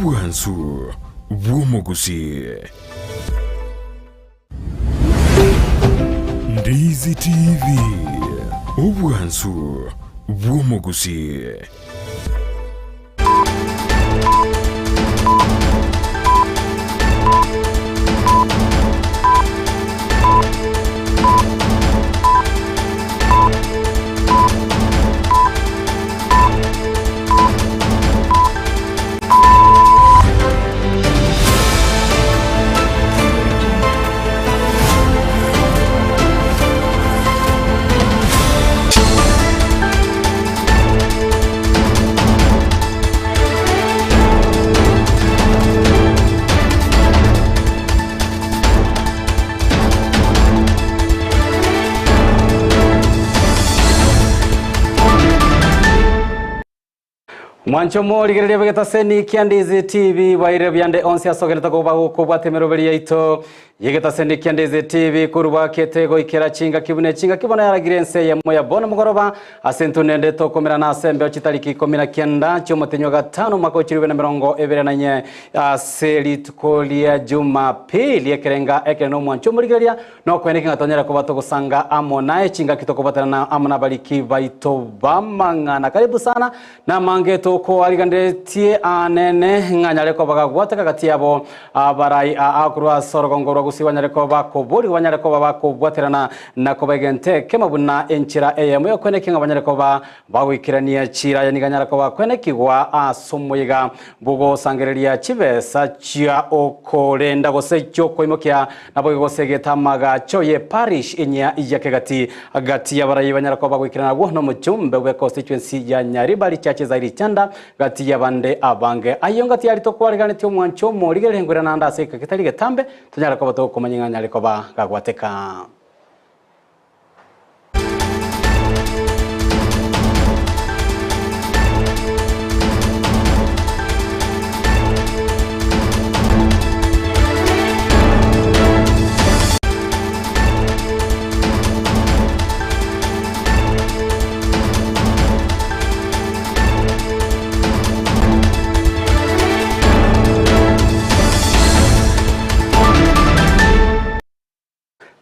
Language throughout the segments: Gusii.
Obwansu bw'omogusii. Ndizi TV, obwansu bw'omogusii. Mwancho morigereria bw'egetaseni kia Ndizi TV bwairire buya onsi asogerete koba gokobwata emeroberi yaito Y'egetaseni kia Ndizi TV korwa bwakete goikera chingaki buna echingaki bono yaragire ense eyemo ya bono mogoroba ase intwe nende tokomerana ase embeo chitariki 19 chi'omotenyi wa gatano omwaka o chilifu 2024 ase rituko ria Jumapili ekerenga ekere nomwancho omorigereria nokoeneki ng'a tonyare koba togosanga amo naye chingaki tokobaterana amo nabariki baito b'amang'ana. Karibu sana Namange tokoariganeretie aanene ng'a nyare koba gagwateka gati yabo abarai aa korwa ase orogongo rwa gusii banyare koba bakoborigwa banyare koba bakobwaterana na koba egento ekemo buna enchera eyemo y'okwenekia ng'a banyare koba bagoikerania chiira aya nigo anyare koba akwenekigwa ase omoyega bw'ogosangereria chibesa chia okorenda gose chi'okoimokia Naboigo gose egeta amagacho ye parish enyia ya kegati gati y'abarai banyara koba goikerana agwo nomochumbe bwe constituency ya Nyaribari Churches Zairi Chanda gati y'abande abange. Ayio ngati aria tokwariganetie omwancho omorigereria ngwira naende ase egeka getari getambe tonyare koba tokomanya ng'a anyare koba gagwateka.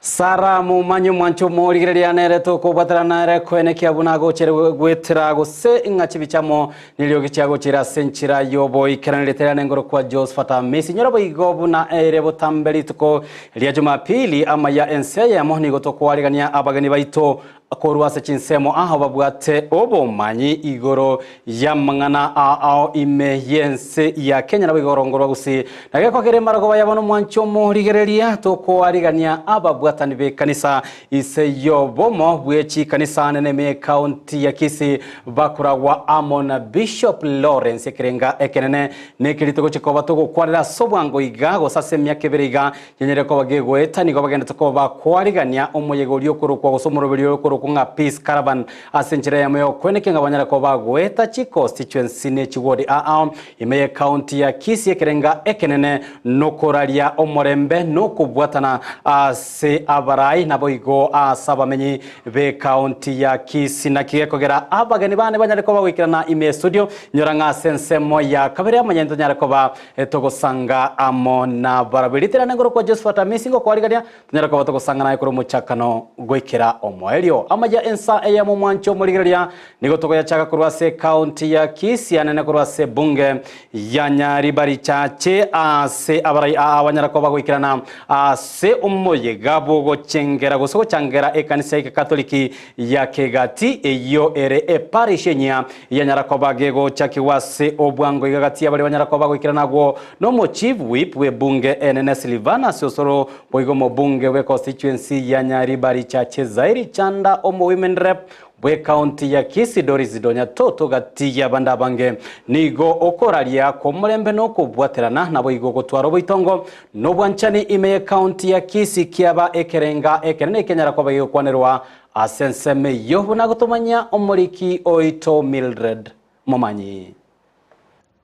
Sara momanyi omwancho omorigereria nere tokobwatana nere koenekia buna agochere gwetera gose ng'a chibichamo neriogi chiagochire ase enchera y'oboikeraneri etari nengoro kwa Josephat Amisi. Nyora boigo buna ere botambe rituko ria Jumapili amaya ense eyemo nigo tokwarigania abageni baito Korwa ase chinsemo ao babwate obomanyi igoro y'amang'ana ao ime y'ense ya Kenya naboigo orongo rwa Gusii. Na gekogera emarogoba ya bono mwanche omorigereria tokoarigania ababwatani b'ekanisa ise y'obomo bwe chikanisa nene ime y'ekaunti ya Kisii bakoragwa amo na Bishop Lawrence ekerenga ekenene nekeri togochia koba togokwanera ase obwango iga gose ase emiaka ebere iga Kenyare koba gegoeta, nigo bagenderete koba bakoarigania omoyega oria okorokwa gose omoroberi oria okorokwa ng'a Peace Caravan ase enchera eyemo y'okoenekia ng'a banyare koba bagoeta chiconstituency ne chiward ao ime y'ecounty ya Kisii ekerenga ekenene nokoraria omorembe nokobwatana ase abarai naboigo ase abamenyi b'ecounty ya Kisii. Naki gekogera abageni bane banyare koba bagoikerana ime y'estudio nyora ng'a ase ensemo ya kabere amanyene tonyare koba Togosanga amo nabarabwo. Erieta riane ngorokwa Josephat Amisi ngokwarigania, tonyare koba togosanga naye korwa omochakano goikera omoerio. Amaya ensa eyemo omwancho omorigereria nigo togoyachaka korwa ase ecounty ya Kisii anene korwa ase ebunge ya Nyaribari Chache ase abarai aa banyara koba goikerana ase omoyega bwogochengera gose gochangera ekanisa ya Ekatoliki ya Kegati eyio ere eparish enyia Yanyara koba gegochakigwa ase obwango iga gati ya baria banyara koba goikerana agwo nomo-chief whip bw'ebunge enene Silvanus Osoro, boigo omobunge bwe constituency ya Nyaribari Chache Zairi Chanda, omo-women rep bw'ecounty ya Kisii Doris Donya Toto gati y'abande abange. Nigo okoraria kw'omorembe nokobwaterana naboigo gotwara oboitongo nobwanchani ime y'ecounty ya Kisii kiaba ekerenga ekenene ekenyara koba gegokwanerwa Ase ensemo eyio buna gotomanyia omoriki oito Mildred Momanyi.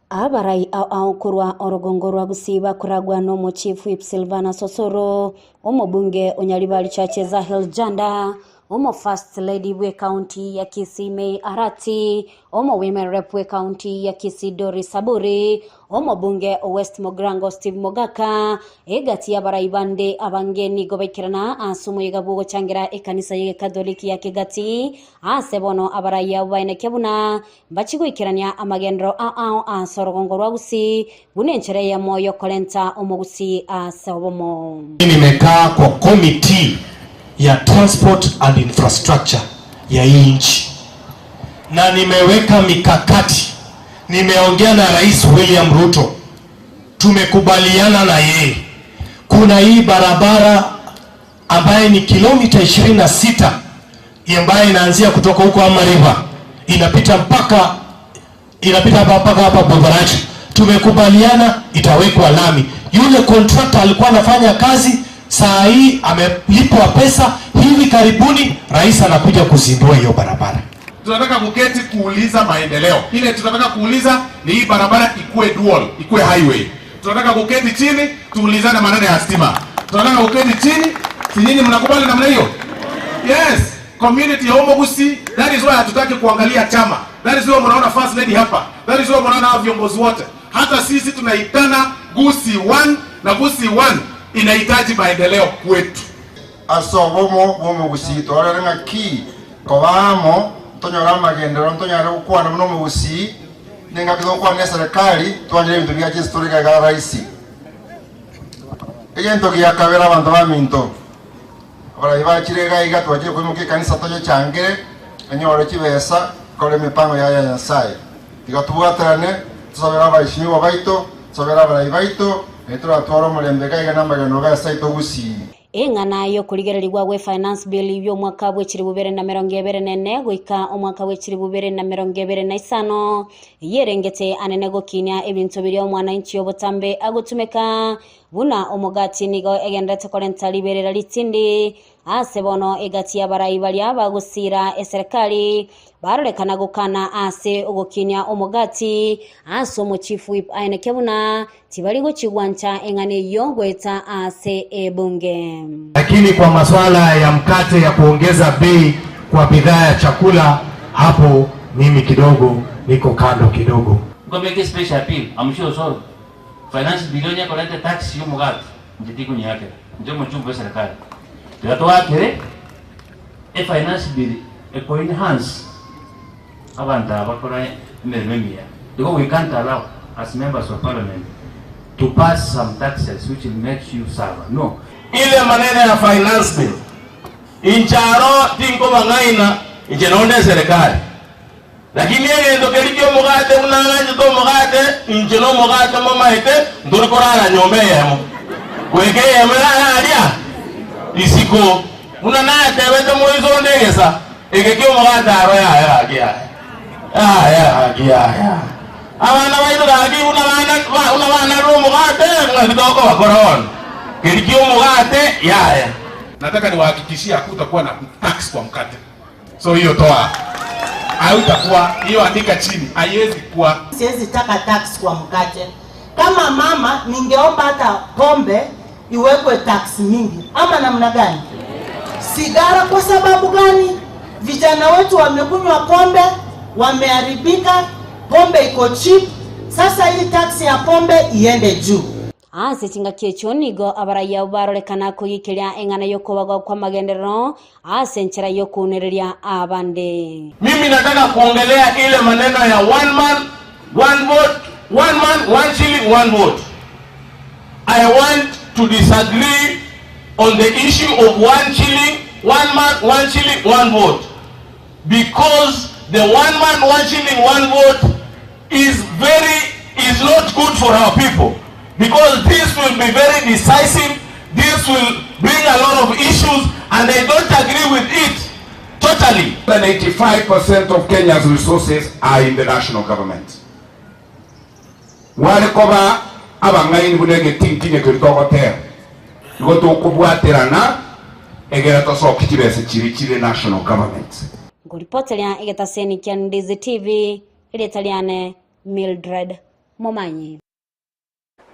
Abarai ao ao korwa orogongo rwa Gusii bakoragwa n'omochief Whip Silvanus Osoro, omobunge o Nyaribari Chache Zahel Janda, Omo First Lady bw'Ekaunti ya Kisii May Arati, Omo Women Rep bw'Ekaunti ya Kisii Doris Aburi, Omobunge o West Mogrango Steve Mogaka, egati y'abarai bande abange nigo baikerana ase omoyega bw'ogochangera ekanisa y'Egekatholiki ya Kegati ase bono abarai abwo baenekia buna mbachie goikerania amagenderero ao ao ase orogongo rwa Gusii buna enchera eyemo y'okorenta omogusii ase obomo. Nimekaa kwa committee ya transport and infrastructure ya hii nchi na nimeweka mikakati, nimeongea na Rais William Ruto, tumekubaliana na yeye. Kuna hii barabara ambaye ni kilomita 26 ambaye inaanzia kutoka huko Ama River inapita mpaka inapita hapa mpaka hapa Bobarachi. Tumekubaliana itawekwa lami. Yule contractor alikuwa anafanya kazi, saa hii amelipwa pesa. Hivi karibuni rais anakuja kuzindua hiyo barabara. Tunataka kuketi kuuliza maendeleo. Ile tunataka kuuliza ni hii barabara ikue dual, ikue highway. Tunataka kuketi chini tuulizane maneno ya stima. Tunataka kuketi chini, si nyinyi mnakubali namna hiyo? Yes, community ya Omogusi, that is why hatutaki kuangalia chama. That is why mnaona first lady hapa. That is why mnaona hao viongozi wote. Hata sisi tunaitana Gusii 1 na Gusii 1 inahitaji maendeleo kwetu. Ase obomo bw'omogusii twarore ng'aki koba amo ntonyore amagenderero ntonyare gokwana buna omogusii, nengaki togokwana neserekari twanyore ebinto bia Jesu tore iga iga rahisi. Egento gia kabere abanto baminto, abarai bachire iga iga twachire koimokia ekanisa toyechangere enyore chibesa kore emipango yaye ya Nyasaye. Tiga tobwaterane tosabere abaishimigwa baito, tosabere abarai baito, nario toratware omorembe iga iga namagenderero g'ase aito gusii. Eng'ana y'okorigererigwa gwe Finance Bill y'omwaka bw'echilifu bibere na merongo ebere na ene goika omwaka bw'echilifu bibere na merongo ebere na isano, eyio erengete anene gokinia ebinto biria omwananchi obotambe agotumeka buna omogati nigo egenderete korenta riberera ritindi Ase bono egati y'abarai baria bagosiira eserekari barorekana gokana ase ogokinia omogati ase omochief whip aenekia buna tibari gochigwancha eng'ana eyio goeta ase ebunge. Lakini kwa maswala ya mkate ya kuongeza bei kwa bidhaa ya chakula, hapo mimi kidogo niko kando kidogo. Nkomeke special appeal, I'm sure Osoro, finance bill onye ekorenta etax y'omogati, inche tikonyeakera. Inche omochumbe bw'eserekari, tiga toakere efinance bill eko enhance abanto aba bakore emeremo emiya. Igo we can't allow as members of parliament to pass some taxes which will make you suffer, no. Ile maneno ya finance bill, inche aro tinkobang'aina, inche nonde eserekari. Lakini egento keria ki'omogate buna ang'anchete omogate, inche nomogate momaete, ntori korara nyomba eyemo, goika eyemo erare aria isiko, buna natebete moiso onde egesa eke ki'omogate aro yaya gaki yaya, yaya gaki yaya. Abana baito gaki buna bana buna banarire omogate, ng'aki tokobakora bono? Keria ki'omogate yaya. Nataka niwahakikishie hakutakuwa na tax kwa mkate. So hiyo toa. Hautakuwa hiyo, andika chini, haiwezi kuwa. Siwezi taka tax kwa mkate. Kama mama ningeomba hata pombe iwekwe tax mingi ama namna gani? Sigara kwa sababu gani? Vijana wetu wamekunywa pombe, wameharibika, pombe iko cheap. Sasa hii tax ya pombe iende juu. Ase chingaki echio nigo abarai abwo barorekana koigikeria eng'ana y'okobagwa kw'amagenderero ase enchera y'okounereria abande. Mimi nataka kuongelea ile maneno ya one man, one vote, one man, one shilling, one vote. I want to disagree on the issue of one shilling, one man, one shilling, one vote. Because the one man, one shilling, one vote is very, is not good for our people. Because this will be very decisive, this will bring a lot of issues, and I don't agree with it totally. Than 85% of Kenya's resources are in the national government. Mware koba abang'aini buna egetintinye keria togotera, igo tokobwaterana egere tosokie chibesa chiria chire national government. Nkoripoteria egetaseni kia Ndizi TV, erieta riane Mildred Momanyi.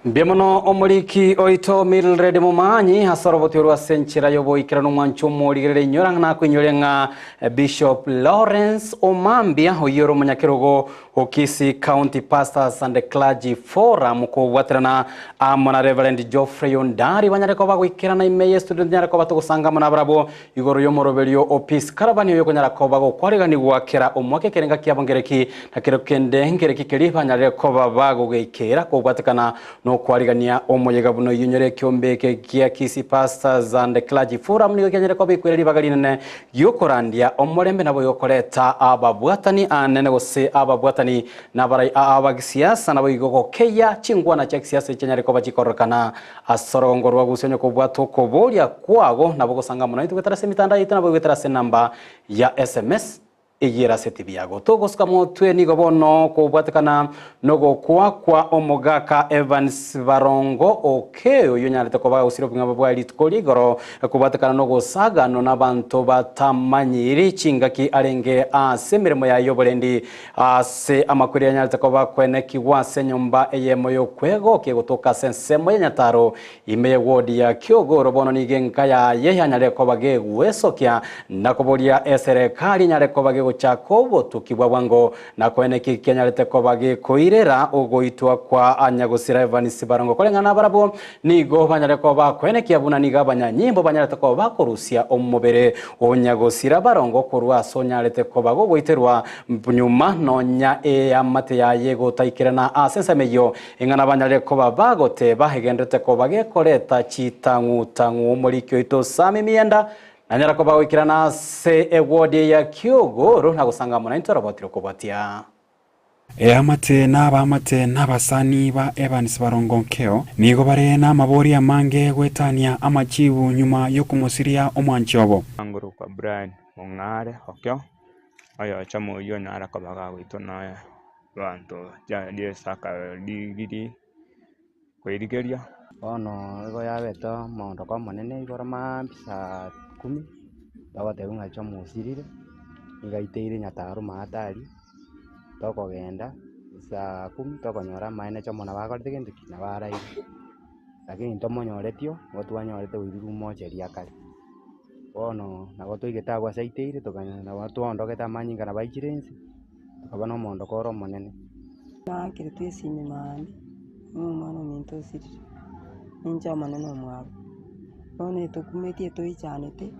Mbuya mono omoriki oito Mildred Momanyi ase oroboti rwa ase enchera y'oboikeranu omwancho omorigerere inyora ng'a nakoinyoria ng'a Bishop Lawrence Omambia oyio ore omonyakerogo o Kisii County Pastors and Clergy Forum kobwaterana amo na Reverend Geoffrey Ondari banyare koba goikerana ime ye studio tonyare koba togosanga amo nabarabwo igoro y'omoroberio o Peace Caravan oyo okonyara koba gokwariganigwa kera omwaka ekerenga kiabo ngereki Na kero kende nkereki keria banyarire koba bagogeikera kobwatekana nokwarigania omoyega buna oyio nyore ekiombe eke gia Kisii Pastors and Clergy Forum nigo kianyare koba ekwera ribaga rinene giokorandia omorembe naboigo koreta ababwatani anene gose ababwatani nabarai abagisiasa naboigo gokeia chingwana chia kisiasa echianyare koba chikororekana ase orogongo rwa Gusii onye kobwata okoboria kwago nabo gosanga mono intwe goetera ase emitandao yaito naboigo goetera ase enamba ya sms Eyio ase tibiago. Togosuka motwe nigo bono kobwatekana nogokwa kwa omogaka Evans Barongo Okee oyio onyarete koba agosira obong'aba bwaye rituko ria igoro kobwatekana nogosaganwa nabanto batamanyiri chingaki arenge ase emeremo yaye y'oborendi ase amakweri anyarete koba kwenekigwa ase enyomba eyemo y'okwegokia egotoka ase ensemo ya Nyataro Ime y'ewodi ya Kiogoro bono nigo enka yaye yanyare koba gegwesokia na koboria eserekari enyare koba gegochaka obotuki bwa bwango na koene ki kianyarete koba gekoirera ogoitwa kwa nyagosira Evans Barongo. Koreng'ana nabarabwo nigo banyare koba bakoenekia buna nigo abanyanyimbo banyarete koba bakorusia omobere o nyagosira Barongo korwa ase onyarete koba gogoiterwa nyuma nonya eamate yaye gotaikerana ase ensemo eyio Ing'ana banyare koba bagoteba, Egenderete koba gekoreta chitang'u-tang'u. Omoriki oito Sammy Mienda nanyara koba goikerana ase ewodi eye ya Kiogoro na gosanga amo naintwe arobotire okobwatia. Eamate na abaamate na abasani ba Evans Barongo Nkeo nigo bare namaboria amange goetania amachibu nyuma yokomosiria omwanchi obo. Ngorokwa Brian Mong'are Okeo, oyocha moyio onyare koba gagoitwa nonya. Abanto riesaka rigiri koirigeria. Bono igo yabete omoondoko omonene igoro maambia saa kumi, bagotebiwa ng'a Jomo osirire, nigo aiteire nyataro maate aria, tokogenda saa kumi tokonyora amaene Jomo nabo akorete gento ki? Nabo araire, lakini ntomonyoreti oo, nigo twanyorete oirurwe mocheri akare. Bono nabo twaigete abwo ase aiteire tokanyora nabo twaondogete amanyinga nabo aichire inse. Akaba nomoondoko ore omonene. Naakeretwe esimi mambia, ng'a omwana ominto osirire, ninche omonene omwabo. Bono etokumetie etoichanete,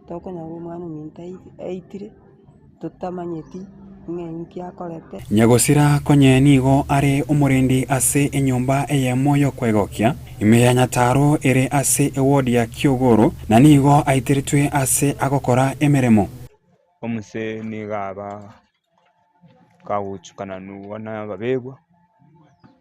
tokonyora omwana ominto aitire, totamanyeti ng'a inki akorete. Nyagosira konye nigo are omorendi ase enyomba eyemo y'okwegokia, ime ya Nyataro ere ase eward ya Kiogoro, na nigo aiteretwe ase agokora emeremo. Omuse nigo aba kagochukana nababegwa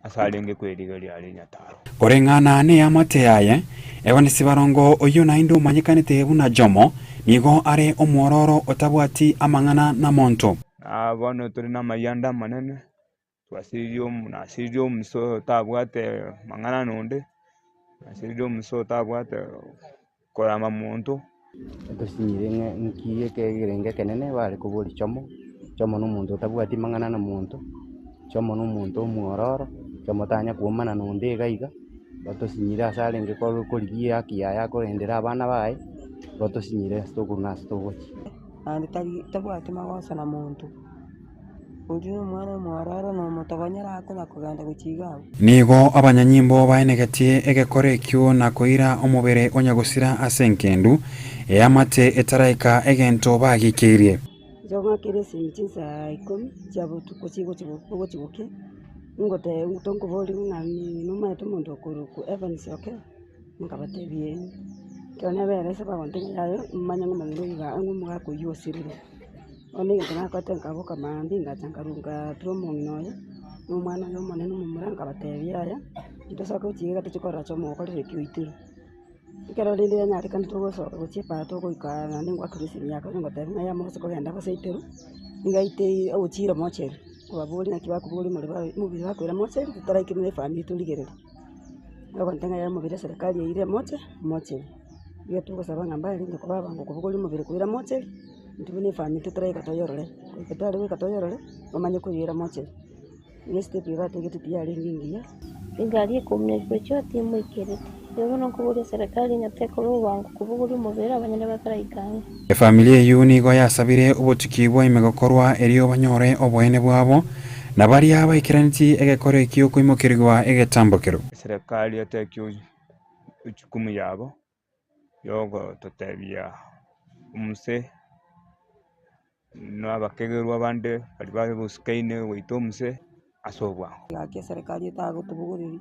ase arenge kwerigeria aria nyataro. Koreng'ana neamate yaye, Evans Barongo oyio naende omanyekanete buna Jomo, nigo are omwororo otabwati amang'ana namonto. Na bono tore namayianda amanene, twasiririe omo nasiririe omuse oyo otabwate mang'ana nonde, nasiririe omuse otabwate korama monto. Etosinyire ng'a nki ekerengo ekenene bare koboria chomo, chomo na omonto otabwati mang'ana na monto, chomo na omonto omwororo, chomo tanya koomana na onde iga iga, otosinyire ase arenge korigia ehaki yaye akorendera abana baye, igo tosinyire ase tokorwa na ase togochia. Naende tari tabwati magoso na monto. Oyio nomwana omwororo na omotogonyera akonya kogenda gochia iga abwo. Nigo abanyanyimbo baenegetie egekora ekio na koira omobere o nyagosira ase enkendu, eamate etaraika egento bagikeirie. Inche ng'akere esimi chinsaa ikomi chia botuko chigochi bogochi gokia, ngoteba tonkoboria ng'a nomanyete omonto okorokwa Evans Okelo? Nkabatebia ee. Ekero nabere ase bagontebia ng'a yaya manye ng'a omong'ina oyio iga ng'a omogaka oyio osirire. Bono egento nakorete nkaboka mambia ngacha nkarwa ngatura omong'ina oye, na omwana oye omonene omomura nkabatebia yaya, intosoke gochia iga tochie korora chomogokorera eki oitirwe. Ekero rende yanyarekana togosoka gochia epara togoika naende ngoakerwa esimi ya kabere ngotebia ng'a yaya mogose kogenda gose aiterwe, nigo aiteire ogochiira mocheri, nkobaboria naki bakoboria omorero omobere bakoira mocheri totaraika buna efamiri torigereria. Bagontebia ng'a yaya omobere eserekari eire moche mocheri, igo togosaba ng'a mbarenge koba abango kobogoria omobere koira mocheri. Intwe buna efamiri totaraika toyorore, goika tware goika toyorore, bamanye koyoira mocheri. Igo estep eye bategetwe tiyarenge engiya. Egari ekomunyaki gochia timoikereti. Igo bono nkoboria eserekari ng'a tekora obwango kobogoria omobere abanyene bataraika ang'e. Efamiri eyio nigo yasabire obotuki bwa ime gokorwa erio banyore oboene bwabo, na baria baikeraneti egekoro ekio koimokerigwa egetambokero. Eserekari eteki ejukumu yabo yogototebia omuse na abakegerwa bande baria bagosikaine goita omuse ase obwango. Gaki eserekari etagotobogoreria,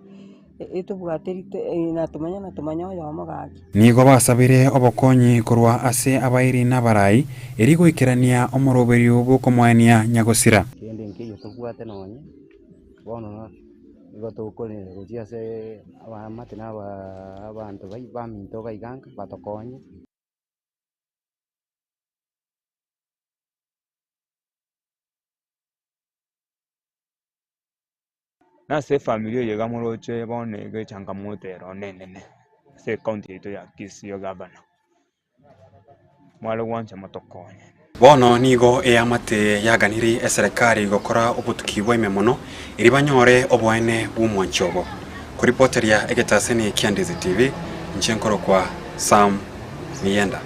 etobwate rite natomanya natomanya oyomo gaki. Nigo basabire obokonyi korwa ase abairi na abarai, erio goikerania omoroberio bw'okomoenia nyagosira. Kende nkeiyo tobwate nonye, bono nigo tokorera gochia ase abaamate na abanto baminto iga iga batokonye. Nase efamiri eye iga moroche bono iga echangamoto ere one enene ase ecounty yaito ya Kisii ogavana, mware gwancha motokonye. Bono nigo eamate yaganirie eserekari gokora obotuki bwa ime mono, erio banyore oboene bw'omwanchi obo. Koripoteria egetaseni kia Ndizi TV, inche nkorokwa Sam Miyenda.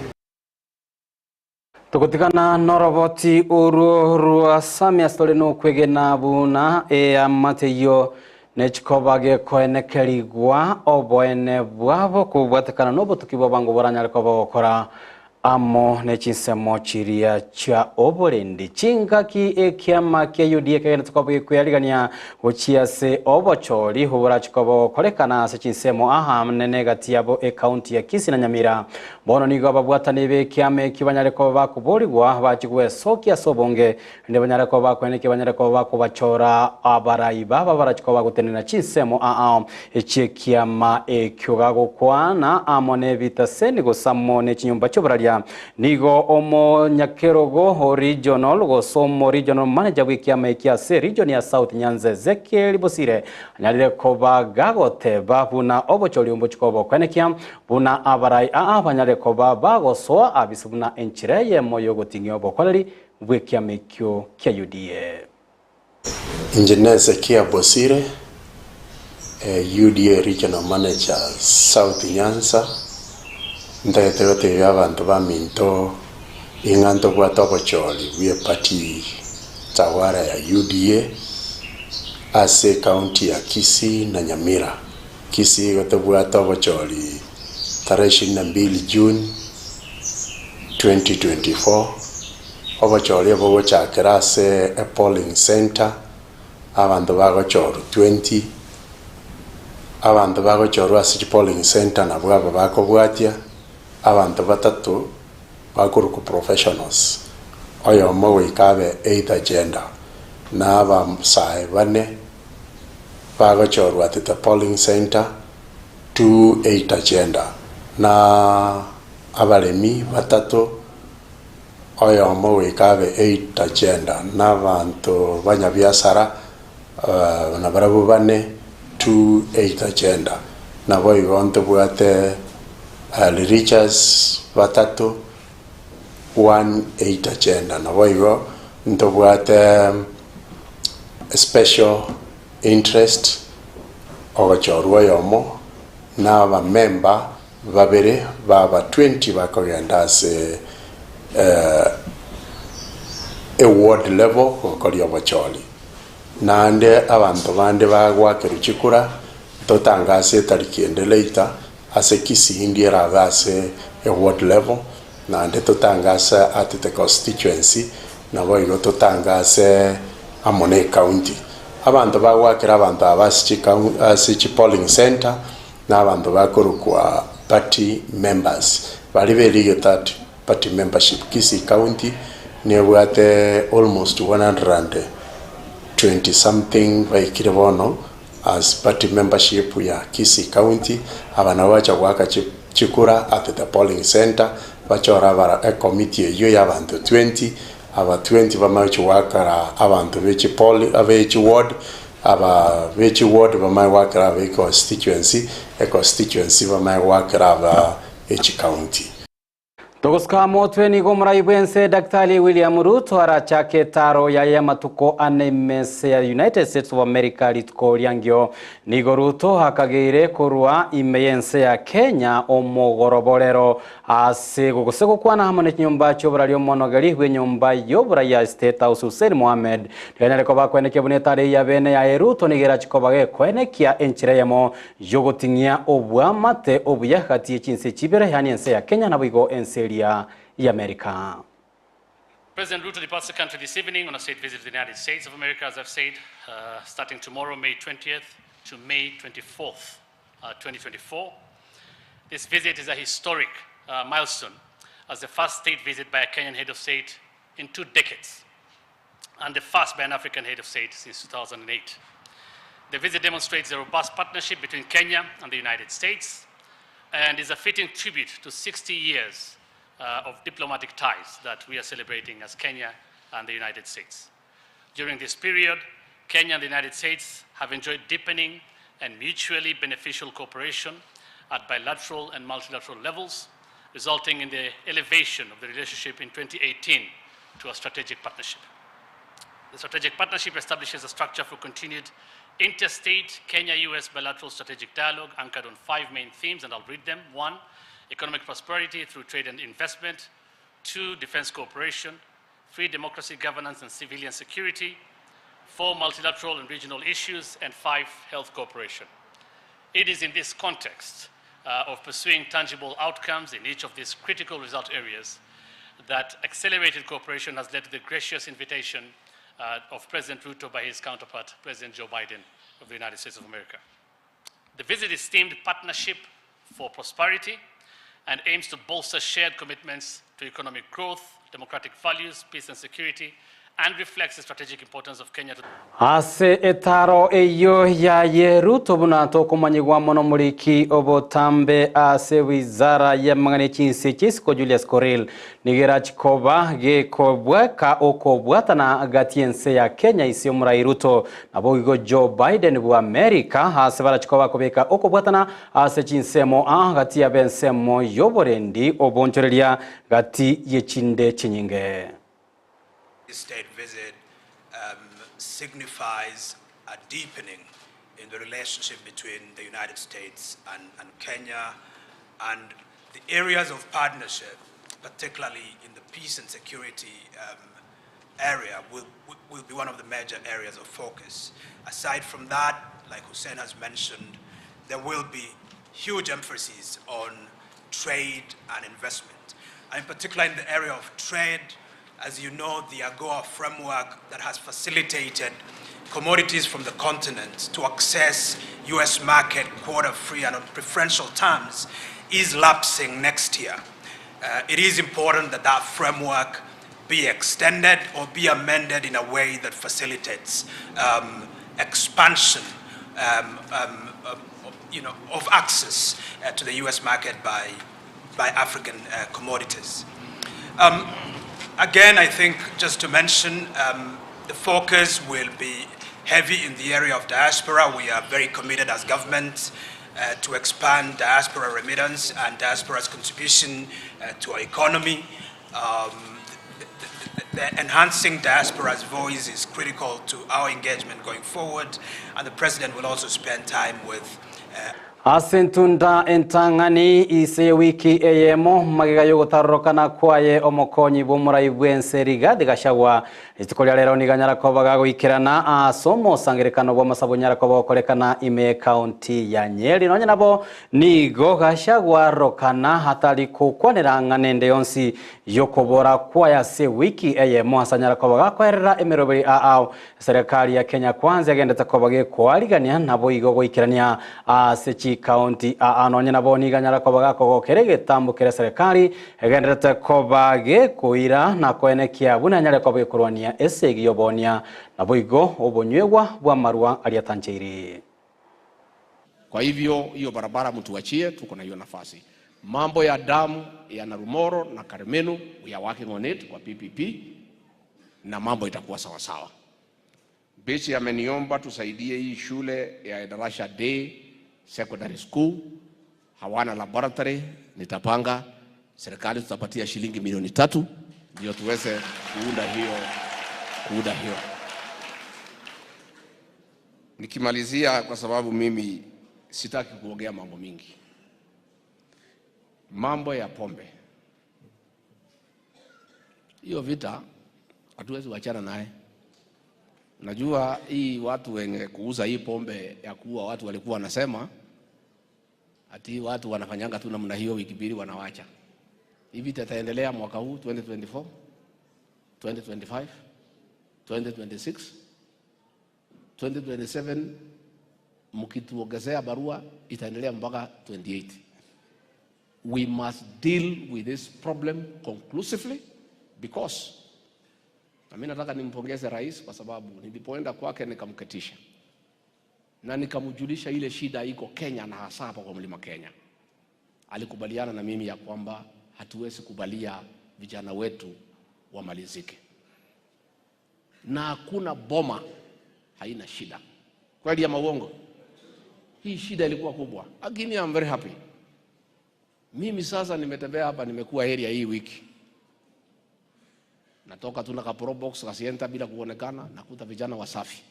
Togotigana noroboti orwo rwa Samia tore nokwegena buna eamate eyio nechikoba gekoenekerigwa oboene bwabo kobwatekana nobotuki bw'abango boranyare koba gokora amo ne chinsemo chiria chia oborendi. Chingaki ekiama kia UDA kegenderete koba gekweyarigania gochia ase obochori oborachi koba gokorekana ase chinsemo aa nene egati yabo ecounty ya Kisii na Nyamira. Bono nigo ababwatani b'ekiama ekio banyare koba bakoborigwa bachie gwesokia ase obonge, erinde banyare koba bakoenekia banyare koba bakobachora abarai babo abarachie koba bagotenena chinsemo aa echi'ekiama ekio. Gagokwana amo nebitaseni gose amo ne chinyomba chi'oboraria, nigo omonyakerogo o regional gose omo regional manager bw'ekiama ekio ase region ya South Nyanza Ezekiel Bosire anyarire koba gagoteba buna obochori mbochie koba bokoenekia Buna abarai aa banyare koba bagosoa abise buna enchera eyemo y'ogoting'ia obokoreri bw'ekiama ekio kia UDA. Engineer Hezekia Bosire, UDA Regional Manager South Nyanza, ntagete gotebia abanto baminto ing'a ntobwate obochori bw'eparty tawara ya UDA ase ecounty ya Kisii na Nyamira. Kisii igo tobwate obochori tarehe ishirini na mbili June 2024, obochori obo bogochakera ase epolling centre, abanto bagochorwa 20, abanto bagochorwa ase chipolling centre nabwo aba bakobwatia, abanto batato bakorokwa professionals, oyomo goika abe either gender, na abasae bane. Bagochorwa at the polling centre to eight agenda na abaremi batato oyomo goika abe eight agenda na abanto banyabiasara nabarabwo bane to eight agenda. Naboigo ntobwate religious batato one eight agenda. Naboigo ntobwate special interest ogochorwa oyomo na abamemba babere baba 20 bakogenda ase eward level gokoria obochori. Naende abanto bande bagoakerwa chikura ntotangase etariki ende later ase Kisii ndi erabe ase eward level Naende totangase at the constituency, naboigo totangase amo ne ecounty. Abanto bagoakera abanto aba ase chikau ase chipolling centre, na abanto bakorokwa party members, baria berigete at party membership. Kisii county nebwate almost 120 something baikire bono as party membership ya Kisii county, aba nabo bacha goaka chikura at the polling centre, bachore abara ecommittee eyio ya abanto 20, aba 20 bamanye gochia goakera abanto be chipoli abe chiward, aba be chiward bamanye goakera abe econstituency, econstituency bamanye goakera aba echicounty. Togosika motwe nigo omorai bwense Daktari William Ruto arachake etaro yaye y'amatuko ane imese ya United States of America rituko riangio. Nigo Ruto akageire korwa ime y'ense ya Kenya omogoroborero ase gose gokwana amo nechinyomba chi'oborari omonogeri bw'enyomba y'oborai ya State House Hussein Mohammed. Tiganyare koba kwenekia buna etaro eyio yabene yaye Ruto nigo erachi koba gekwenekia enchera eyemo y'ogoting'ia obwamate obuya gati ye chinse chibere, yaani ense ya Kenya naboigo ense eria y'Amerika. President Ruto departs the country this evening on a state visit to the United States of America, as I've said, starting tomorrow, May 20th to May 24th, 2024. This visit is a historic milestone as the first state visit by a Kenyan head of state in 2 decades and the first by an African head of state since 2008. The visit demonstrates the robust partnership between Kenya and the United States and is a fitting tribute to 60 years of diplomatic ties that we are celebrating as Kenya and the United States. During this period, Kenya and the United States have enjoyed deepening and mutually beneficial cooperation at bilateral and multilateral levels, resulting in the elevation of the relationship in 2018 to a strategic partnership. The strategic partnership establishes a structure for continued interstate Kenya-US bilateral strategic dialogue anchored on 5 main themes, and I'll read them. 1, economic prosperity through trade and investment. 2, defense cooperation. 3, democracy, governance, and civilian security. 4, multilateral and regional issues. And 5, health cooperation. It is in this context of pursuing tangible outcomes in each of these critical result areas that accelerated cooperation has led to the gracious invitation of President Ruto by his counterpart, President Joe Biden of the United States of America. The visit is themed Partnership for Prosperity and aims to bolster shared commitments to economic growth, democratic values, peace and security, and reflects the strategic importance of Kenya to Ase etaro eyo yaye Ruto buna tokomanyigwa mono muriki obotambe ase wizara ya mang'ana chinse chisiko Julius Korir nigera chikoba gekobweka okobwatana gati ense ya Kenya ise omorai Ruto nabo igo Joe Biden bwa America ase barachikoba kobeka okobwatana ase chinsemo a gati ya bensemo yoborendi obonchoreria gati yechinde chinyinge. This state visit signifies a deepening in the relationship between the United States and Kenya, and the areas of partnership, particularly in the peace and security area, will be one of the major areas of focus. Aside from that, like Hussein has mentioned, there will be huge emphasis on trade and investment. And in particular in the area of trade, as you know, the AGOA framework that has facilitated commodities from the continent to access US market quota-free and on preferential terms is lapsing next year. It is important that that framework be extended or be amended in a way that facilitates expansion of access to the US market by African commodities. Again, I think just to mention, the focus will be heavy in the area of diaspora. We are very committed as government to expand diaspora remittance and diaspora's contribution to our economy. The enhancing diaspora's voice is critical to our engagement going forward, and the president will also spend time with Asentunda entang'ani ise wiki eyemo magega yogotarorokana kwaye omokonyi bw'omorai bwense Rigathi Gachagua rituko ria rero niganyara koba gagoikerana ase omosangerekano bw'amasabo nyara koba gokorekana ime county ya Nyeri nonya nabo nigo Gachagua rokana hatari kokwanera ng'anende yonsi yokobora kwaye ase wiki eyemo ase anyara koba gakoerera emeroberi ao serikali ya Kenya Kwanza yagendete koba gekwarigania nabo igo goikerania ase county anonye nabo niganyara koba gakogokere getambukire serikali egenderete koba gekoira na koenekia buna nyare koba gekorwania esegi yobonia nabo igo obonywegwa bwa marua aliatancheiri. Kwa hivyo hiyo barabara mtuachie, tuko na hiyo nafasi. Mambo ya damu ya Narumoro na Karmenu, we are working on it kwa PPP na mambo itakuwa sawa sawa. Bisi ameniomba tusaidie hii shule ya Darasha Day Secondary School, hawana laboratory, nitapanga Serikali tutapatia shilingi milioni tatu ndio tuweze kuunda hiyo, kuunda hiyo. Nikimalizia, kwa sababu mimi sitaki kuongea mambo mingi, mambo ya pombe, hiyo vita hatuwezi wachana naye. Najua hii watu wenye kuuza hii pombe ya kuua watu walikuwa wanasema ati watu wanafanyanga tu namna hiyo, wiki mbili wanawacha. Hii vita itaendelea mwaka huu 2024, 2025, 2026, 2027 mkituongezea barua itaendelea mpaka 28. We must deal with this problem conclusively because na mimi nataka nimpongeze rais kwa sababu nilipoenda kwake nikamketisha na nikamjulisha ile shida iko Kenya na hasa hapa kwa mlima Kenya. Alikubaliana na mimi ya kwamba hatuwezi kubalia vijana wetu wamalizike, na hakuna boma haina shida. Kweli ama uongo? Hii shida ilikuwa kubwa, lakini I'm very happy. Mimi sasa nimetembea hapa, nimekuwa area hii wiki natoka tu na ka Probox kasienta bila kuonekana, nakuta vijana wasafi.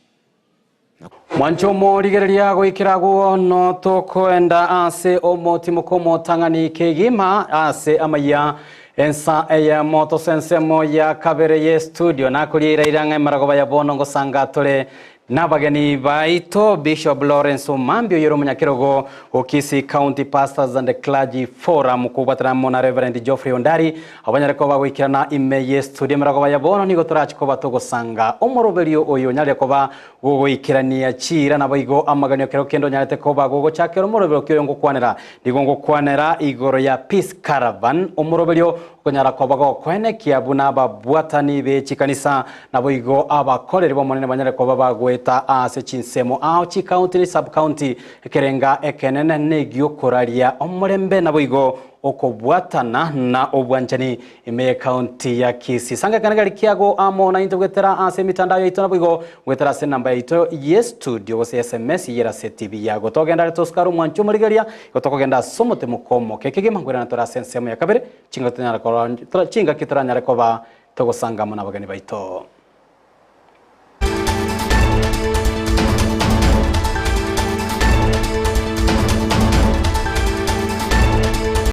Mwancho rigereria gwikira guo tukwenda ase omotimo komotang'ani kegima ase amaya ensa eyemo tosensemo ya kabere ye studio nakuria ira maragoba ya bono ngosanga tore nabageni baito Bishop Lawrence Omambi oyero munyakirogo o Kisii County Pastors and Clergy Forum kubwataramo na Reverend Geoffrey Ondari abanyareko bagwikirana ime ye studio maragoba ya bono nigo turachi tugosanga omoroberio oyo nyare koba gugwikirania chira naboigo amaganio kero kendo nyarete koba gugochakera omoroberio kio ngokwanera nigo ngokwanera igoro ya Peace Caravan omoroberio okonyara koba gokwenekia buna ababwatani be chikanisa naboigo abakoreri bomonene banyare koba bagweta ase chinsemo ao chikaunti ni sub county ekerenga ekenene negiokoraria omorembe naboigo okobwatana na obwanchani ime county ya Kisii sanga kanagari kiago amo na into gwetera ase mitandao yaito naboigo gwetera ase namba yaito ye studio gose SMS yera se TV yago togenda toskaru mwancho morigeria gotokogenda somote mukomo kekege mangwera na tora sensemo ya kabere chinga tonyara chinga kitoranyara koba togosanga mona bagani baito.